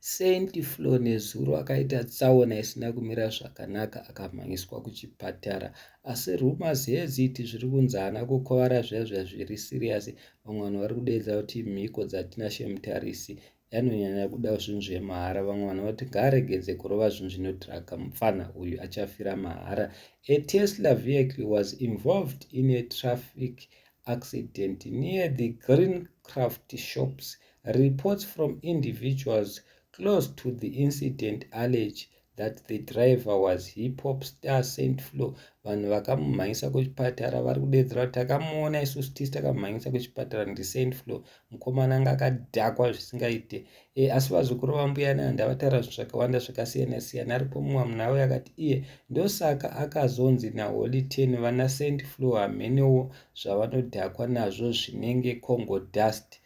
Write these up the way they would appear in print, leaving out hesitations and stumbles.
Saint Flo nezuro akaita tsaona isina kumira zvakanaka akamhanyiswa kuchipatara asi rumors has it zviri kunzi haana kukuvara zviya zviya zviri serious. Vamwe vanhu vari kudeedza kuti mhiko dzaTinashe Mutarisi anonyanya kuda zvinhu zvemahara. Vamwe vanhu vati ngaaregedze kurova zvinhu zvinodhaka, mupfana uyu achafira mahara. A Tesla vehicle was involved in a traffic accident near the Greencraft shops. Reports from individuals close to the incident allege that the driver was hip hop star Saint Flo. Vanhu vakamumhanyisa kuchipatara vari kudedzera kuti takamuona isusu tisi takamumhanyisa kuchipatara ndiSaint Flo. Mukomana anga akadhakwa zvisingaite. Asi vazukuru vambuya Nehanda vataura zvinhu zvakawanda zvakasiyana siyana. Aripo mumwe munhu auya akati iye ndosaka akazonzi naHoly Ten vana Saint Flo hamhenewo zvavanodhakwa nazvo zvinenge Congo dust.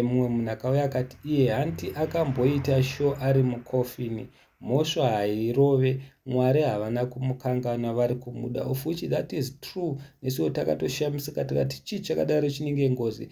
Mumwe munhu akauya akati iye hanti akamboita show ari mukofini. Mhosva hairove, Mwari havana kumukanganwa, vari kumuda, of which that is true. Nesuwo takatoshamisika tikati chii chakadaro chinenge ngozi.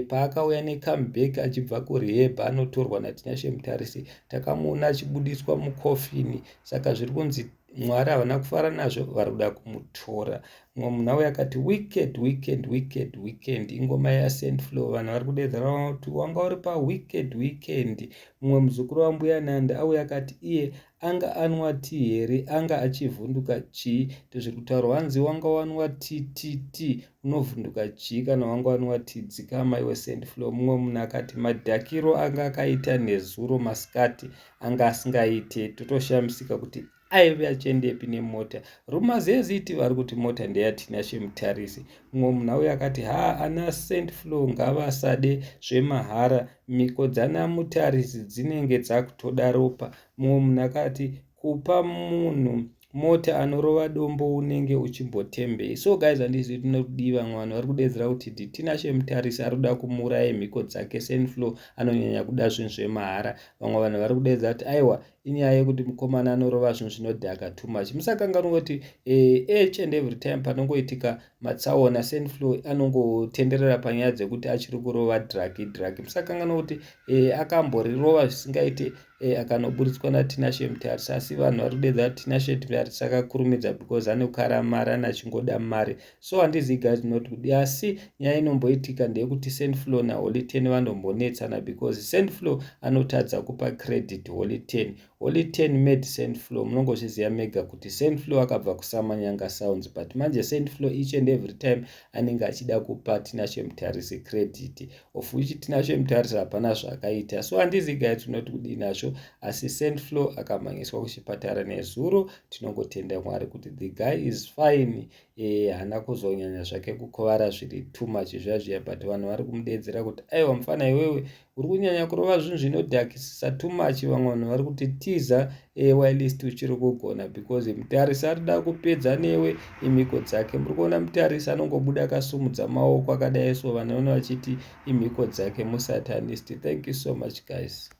Paakauya necomeback achibva kurehab anotorwa naTinashe Mutarisi, takamuona achibudiswa mukofini. Saka zviri kunzi Mwari havana kufara nazvo, vari kuda kumutora. Mumwe munhu auya akati wicked, wicked, wicked, weekend, ingoma yaSaint Flo. Vanhu vari kudedzera kuti wanga uri pawicked weekend. Mumwe muzukuru wambuya Nanda auya akati iye anga anwa tii here, anga achivhunduka chii? Ndozviri kutaurwa hanzi wanga wanwa tii tii tii, unovhunduka chii kana wanga wanwa tii? Dzikama iwe Saint Flo. Mumwe munhu akati madhakiro anga akaita nezuro masikati anga asingaite, totoshamisika kuti aive achiendepi nemota. Rumors has it vari kuti mota ndeyaTinashe Mutarisi. Mumwe munhu auya akati ha ana Saint Flo ngavasade zvemahara, mhiko dzana Mutarisi dzinenge dzakutoda ropa. Mumwe munhu akati kupa munhu mota anorova dombo unenge uchimbotembei. So guys, handizivi tinodiva. Vamwe vanhu vari kudedzera kuti Tinashe Mutarisi ari kuda kumuuraya mhiko dzake, Saint Flo anonyanya kuda zvinhu zvemahara. Vamwe vanhu vari kudedza kuti aiwa, inyaya yekuti mukomana anorova zvinhu zvinodhaka too much. Musakanganwa kuti each and every time panongoitika matsaona, Saint Flo anongotenderera panyaya dzekuti achiri kurova drug drug. Musakanganwa kuti akamborirova zvisingaite, akanoburitswa naTinashe Mutarisi. Asi vanhu vari kudedza kuti Tinashe Mutarisi akakurumidza because anokara mari, ane achingoda mari. So handizivi guys not kudi, asi nyaya inomboitika ndeyekuti Saint Flo naHoly Ten vanombonetsana because Saint Flo anotadza kupa credit Holy Ten. Holy Ten made Saint Flo. Munongozviziva mega kuti Saint Flo akabva kuSamanyanga Sounds, but manje Saint Flo each and every time anenge achida kupa Tinashe Mutarisi credit, of which Tinashe Mutarisi hapana zvaakaita. So handizivi guys tinoti kudii nazvo, asi Saint Flo akamhanyiswa kuchipatara nezuro. Tinongotenda Mwari kuti the guy is fine. Haana kuzonyanya zvake kukuvara zviri too much zviya zviya, but vanhu vari kumudedzera kuti aiwa, mufana iwewe uri kunyanya kurova zvinhu zvinodhakisisa too much. Vamwe vanhu vari kuti tiza whilst uchiri kugona because Mutarisi arida kupedza newe imhiko dzake. Muri kuona Mutarisi anongobuda akasumudza maoko akadai, so vanhu vano vachiti imhiko dzake, musatanist. Thank you so much guys.